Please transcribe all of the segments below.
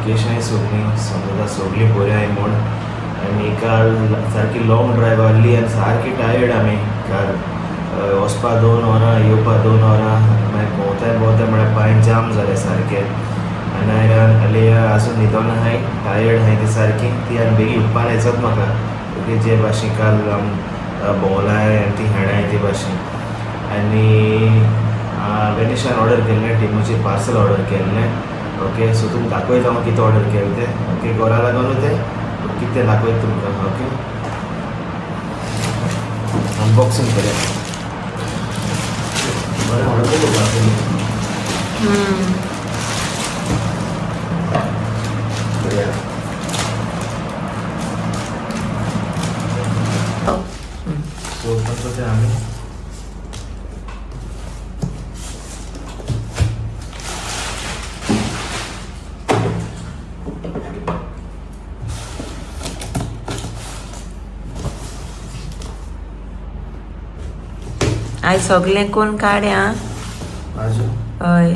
लोकेशनय सोदली समजा सगळीं बरी आहाय म्हूण. आनी काल सारकी लॉंग ड्रायव आहली आनी सारकी टायर्ड आमी. काल वचपा 2 वरां, येवपा 2 वरां, मागीर भोंवताय भोंवताय म्हळ्यार पांय जाम जाले सारके. आनी आलिया अजून न्हिदोन आहाय, टायर्ड आहाय ती सारकी. ती आनी बेगीन उठपा येचत म्हाका. ओके, जे भाशेन काल भोंवलाय आनी ती हेणाय ते भाशेन. आनी वेनिशान ऑर्डर केल्लें, टिमूचेर पार्सल ऑर्डर केल्लें. ओके, सो तुमकां दाखयता हांव कितें ऑर्डर केलें तें. ओके, घरा लागून तें कितें दाखयता तुमकां. ओके, अनबॉक्सिंग करूया. बरें ऑर्डर करपाक करूया. सो ओपन करता आमी. आयज सगळें कोण काड्या. आजू. हय,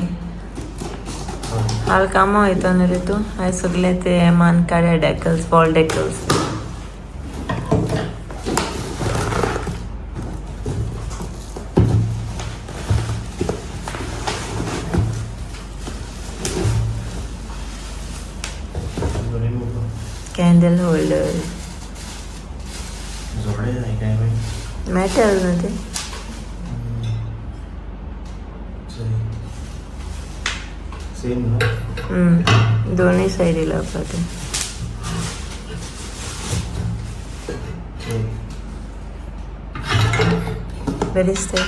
हाल कामां वयता न्हू रे तूं. आयज सगळें ते मान काड्या, decals, ball decals. Candle holder. जोडे नाही काय माहिती. मेटल न्हू ते. सेम न्हू? दोनूय सायडी लावपा ते. सेम. बरें दिसता.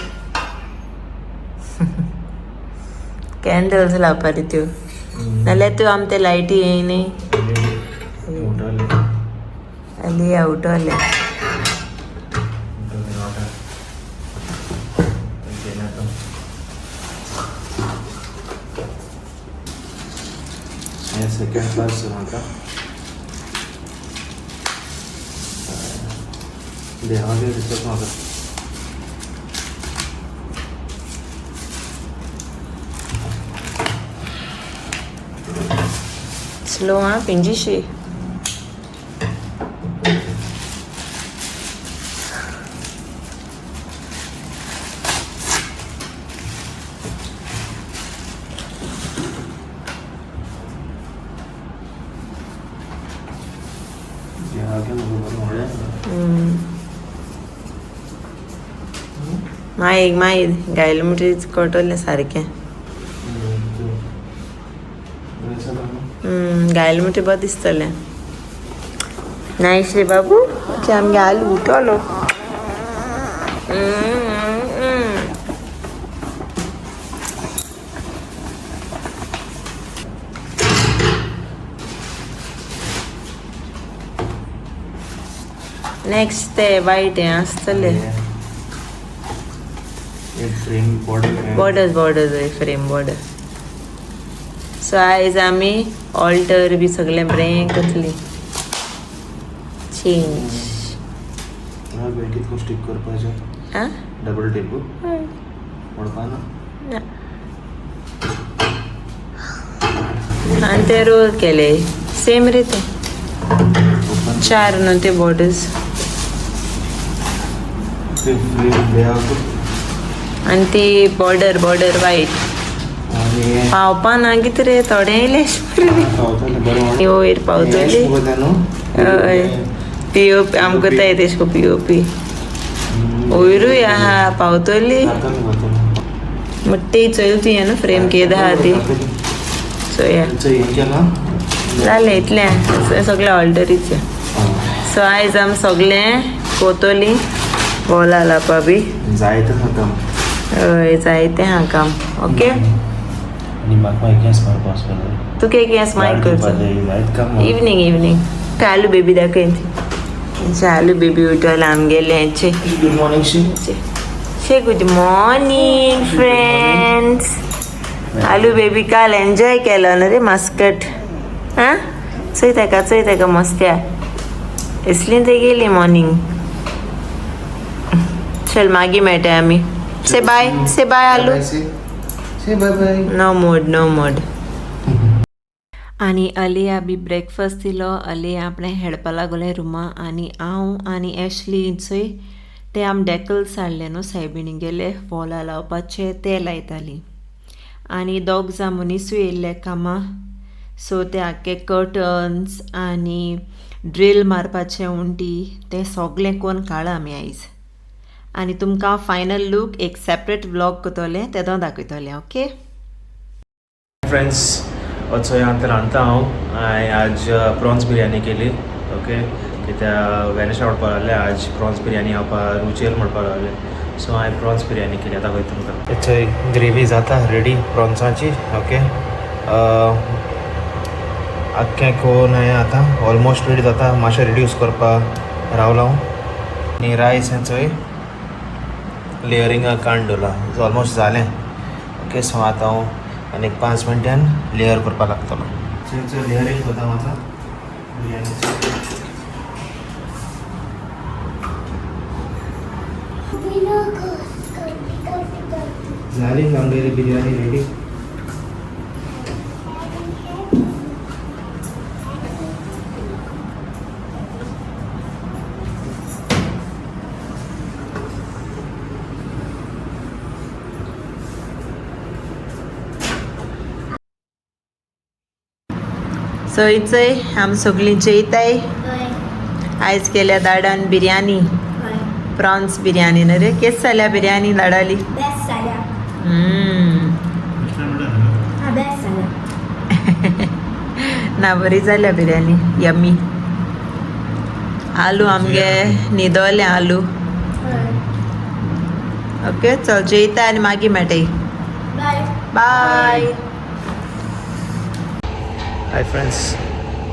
कॅन्डल्स लावपा रे त्यो, नाल्यार त्यो आम ते लायटी येय न्ही. उठले. आली उठले. उठले नोटा. आता हे सेकंड क्लास म्हाका देवागे दिसत म्हाका. स्लो आं, पिंजीशी. देवागे म्हाका बरें व्हडलें. मागीर मागीर गायलें म्हणटकीर कळटलें सारकें. गायलें म्हणटकीर बरें दिसतलें. नायस रे बाबू. आमगे आलू उठलो. नेक्स्ट ते वायट हें आसतलें. एक फ्रेम बॉर्डर. बॉर्डर्स, बॉर्डर्स, हय, फ्रेम बॉर्डर. सो आयज आमी ऑल्टर बी सगळें बरें करतली चेंज. कितको स्टिक करपाचें? आं. डबल टेपू. हय. पडपा ना. ना. आनी ते रोल केले सेम रे ते. ओपन. चार न्हू ते बॉर्डर्स. ते फ्रेम देवाक. आनी ती बॉर्डर, बॉर्डर वायट. आनी हें. पावपा ना कितें रे, थोडें येयलें. पावतलें बरें व्हडलें. वयर पावतली. न्हू. हय, पीओपी आमकां जाय तेश कोन्न पीओपी वयरूय आहा, पावतली. जातलें, जातलें. मोठी चोयल तुवें न्हू फ्रेम केद आहा ती, चोया. हें केलां. जालें, इतलें सगळें ऑल्टरीचें. सो आयज आमी सगळें कोतोली वॉला लावपा बी. जायते आहा काम. हय, जायतें आहा काम. ओके. आनी म्हाका मागीर केंस मारपा वचपा जाय. तुका केंस मागीर करचो. जायत काम. Evening, evening. आलू बेबी दाखय. आलू बेबी उठला आमगेलें हेचे. गुड मॉर्निंग शी. शे good morning friends. Aloo baby काल एन्जॉय केलो न्हू रे मास्कट. आं, चोय ताका, चोय ताका मस्त्या. इसली ते गेली मॉर्निंग. चल, मागीर मेळटा आमी. से बाय, से बाय आलू. से bye bye. No mood, no mood. आनी अलिया बी ब्रेकफास्ट दिलो. अलिया आपणें हेडपा लागोलें रुमा आनी हांव आनी एशली चोय ते आम डेकल्स हाडले न्हू सायबिणी गेले वॉला लावपाचे ते लायताली. आनी दोग जाण मनिसूय येयल्ले कामां, सो ते आख्खे कर्टन्स आनी ड्रील मारपाचे उंटी ते सगळें कोन्न काडलां आमी आयज. आनी तुमकां फायनल लूक एक सेपरेट व्लॉग करतलें तेदो दाखयतलें. ओके फ्रेंड्स, चोय आतां रांदता हांव. हांवें आज प्रॉन्स बिरयानी केली. ओके, कित्याक वेनेशा म्हणपाक लागलें आज प्रॉन्स बिरयानी खावपा रुचेल म्हणपाक लागलें, सो हांवें प्रॉन्स बिरयानी केली. आतां दाखयता तुमकां. चोय ग्रेवी जाता रेडी प्रॉन्साची. ओके, आख्खें कोन हांवें आतां ऑलमोस्ट रेडी जाता, मातशें रिड्यूस करपाक रावलां हांव. आनी रायस हें चोय लेयरिंगाक काडून दवरलां, ऑलमोस्ट जालें. ओके, सो आतां हांव आनी एक 5 मिनटान लेयर करपाक लागतलो. चोय लेयरींग करता हांव आतां बिरयानीची. जाली आमगेली बिरयानी रेडी. सो चोय आम सगळीं जेयताय. आयज केल्या दाडान बिरयानी, प्रॉन्स बिरयानी न्हू रे. केस जाल्या बिरयानी दाडाली? बेस्ट जाल्या. बेस्ट जाल्या. ना बरी जाल्या बिरयानी, यम्मी. आलू आमगे न्हिदोले आलू. ओके चल जेयता आनी मागीर मेळटाय. बाय. बाय. हाय फ्रेंड्स,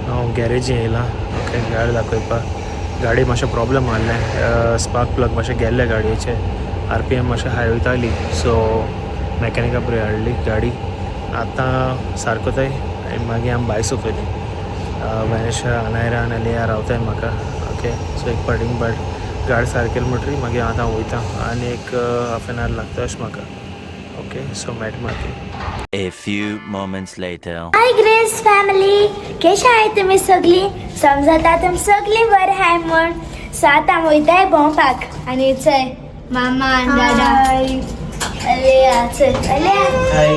हांव गॅरेजीन येयलां. ओके, गाडी दाखयपाक. गाडी मातशें प्रॉब्लम आहलें, स्पार्क प्लग मातशें गेल्ले गाडयेचे, RPM मातशें हाय वयताली, सो मॅकॅनिका पळय हाडली गाडी. आतां सारको जाय आनी मागीर आमी भायर सोंपयली. वेनेशा, अनायरा आनी लिया रावताय म्हाका. ओके, सो एक पाटींग पाट गाडी सारकेली म्हणटरी मागीर आतां वयता आनी एक हाफ एन आवर लागता अशें म्हाका. ओके, सो मेळटा मागीर. A few moments later. Hi Grace family, केशा आहाय तुमी सगळीं? समजता तुमी सगळीं बरें आहाय म्हूण. सो आतां आमी वयताय भोंवपाक. आनी चय मामा आनी दादा अलिया, चय अलिया. हाय.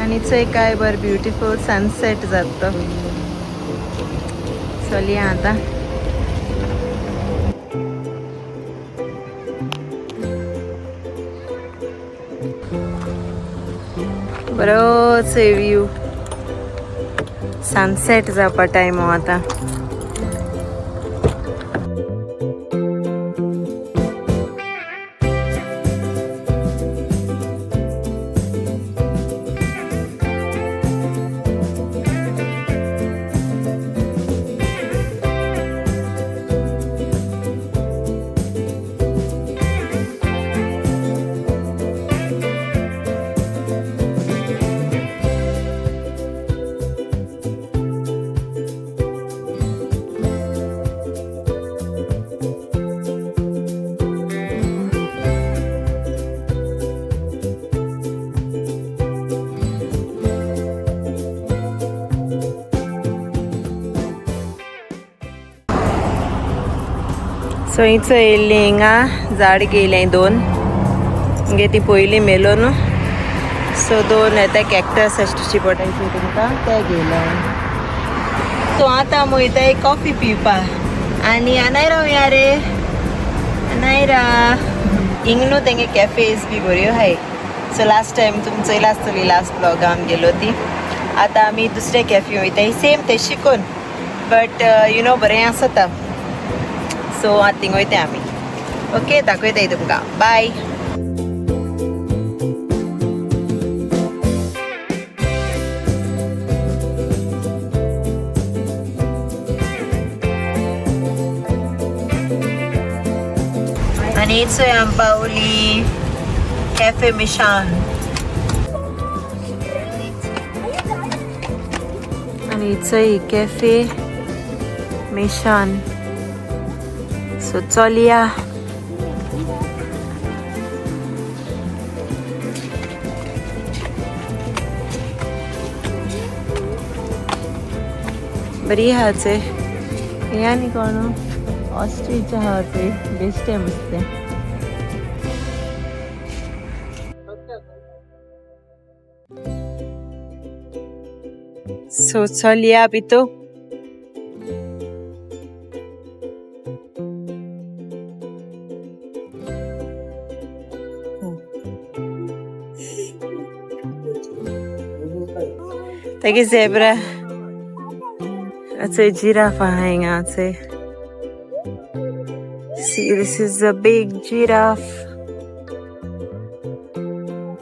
आनी चोय काय बर ब्युटिफूल सनसेट जाता. चलया आतां. बरो चोय व्यू, सनसेट जावपा टायम हो आतां. सो हिंच येयल्ली हिंगा झाड घेयलें दोन, मगे ती पयलीं मेलो न्हू, सो दोन ते कॅक्टस अशें दिश्टी पडटा तुमकां, ते घेयले हांवें. सो आतां आमी वयताय कॉफी पिवपाक. आनी अनायरा वया रे, अनायरा हिंग न्हू तेंगे कॅफेज बी बऱ्यो आहाय. सो लास्ट टायम तुमी चोयला आसतली लास्ट ब्लॉगा आमी गेलो ती. आतां आमी दुसऱ्या कॅफे वयताय, सेम ते शिकून बट you know बरें आसता. सो आतां थिंग वयताय आमी. ओके, दाखयताय तुमकां. बाय. आनी चोय आमी पावली कॅफे मिशान. आनी चोय कॅफे मिशान. सो चलया. बरी आहा चोय. हे आनी कोण ऑस्ट्रीच आहा चोय, बेश्टें मस्तें. सो चलया भितर. तागे झेब्रा चोय, जिराफ आहा हिंगा चोय. See, this is a big giraffe.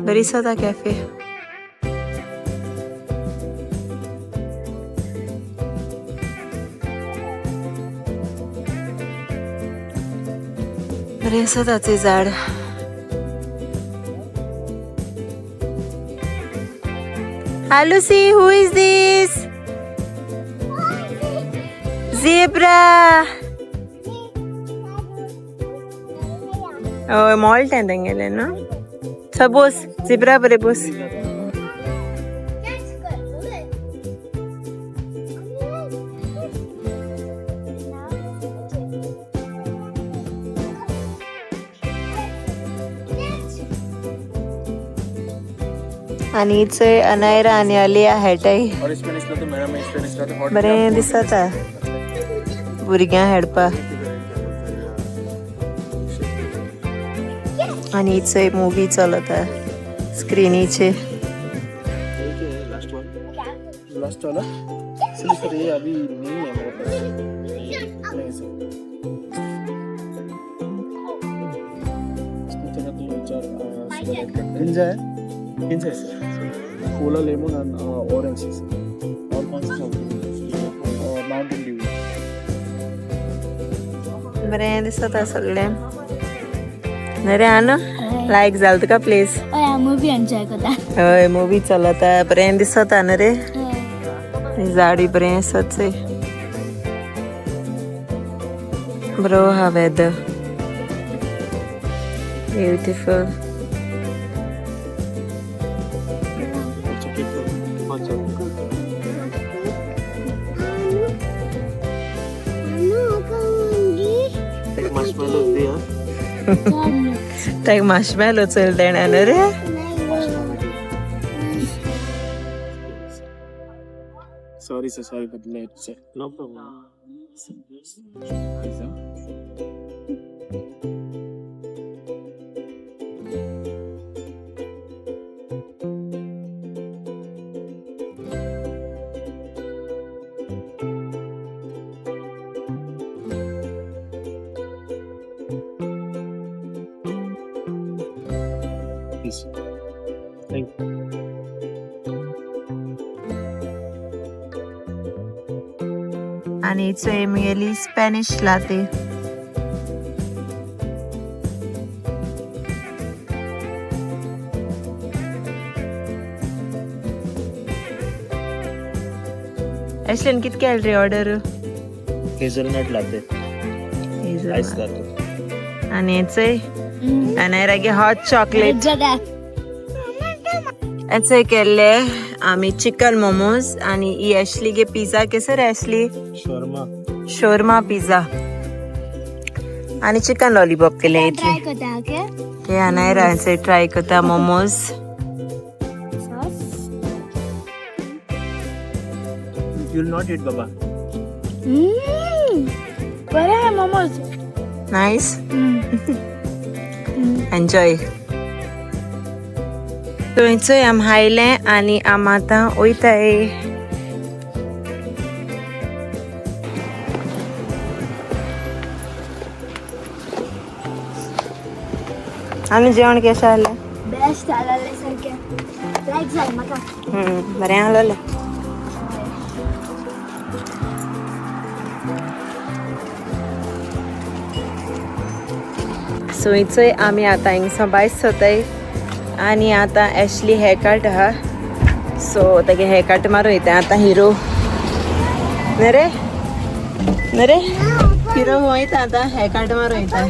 बरी दिसता कॅफे. बरें आसा चोय झाड. Hello, see who is this? Zebra. Oh, malt तेंगेले न्हू. So बोस झेब्रा, बरे बोस. आणि चोय अनायरा आनी अलिया खेळटाय. और स्पेनिश तो मैडम, स्पेनिश तो हॉट. बरें दिसता भुरग्यां खेळपाक. आनी चोय मुवी चलता स्क्रिनीचेर. लास्ट वन, लास्ट वाला. सर सर, ये अभी नहीं है मेरे पास. नहीं सर, इसमें थोड़ा दो चार पिज्जा है. पिज्जा है sir, cola lemon and orange है सर. और कौन सा और माउंटेन ड्यू. बरें दिसता सगळें न्हय रे आनु? लायक जाल तुका प्लेस? हय, मुवी एन्जॉय करता. हय, मुवी चलता, बरें दिसता न्हय रे? झाडी बरें आसा चोय. बरो आहा वेदर, ब्युटिफूल. अच्छा. एक मार्शमेलो दिया. ताका मार्शमेलो चल देणार न्हय रे. Sorry sir, sorry for late sir. No problem. Pizza. Please. Thank you. आनी चोय मुगेली स्पॅनिश लाते. एशलीन कित केल रे order? Hazelnut latte, ice latte. आनी चोय अनायरागे हॉट चॉकलेट. चोय केल्ले आमी चिकन मोमोज आनी ही एशली गे पिझ्झा. केसो रे एशली? शोरमा. शोरमा पिझ्झा आनी चिकन लॉलीपॉप केले इतले. ट्राय करता, ओके. ते अनायरा ट्राय करता momos. Sauce. You will not eat, Baba. बरे आहे मोमोज. Nice, enjoy. थंयचोय आम हायलें आनी आम आतां वयताय. आनी जेवण केशें आहलें? बेस्ट आलेले सारकें, लायक जालें म्हाका. बरें आहलोलें. सो चोय आमी आतां हिंगसावन भायर सरताय आनी आतां एशली हेअर आहा, सो तेगे हेअर कट मारून वयता आतां. हिरो न्हय रे? न्हय रे हिरो? वयता आतां हेअर कट मारून वयता.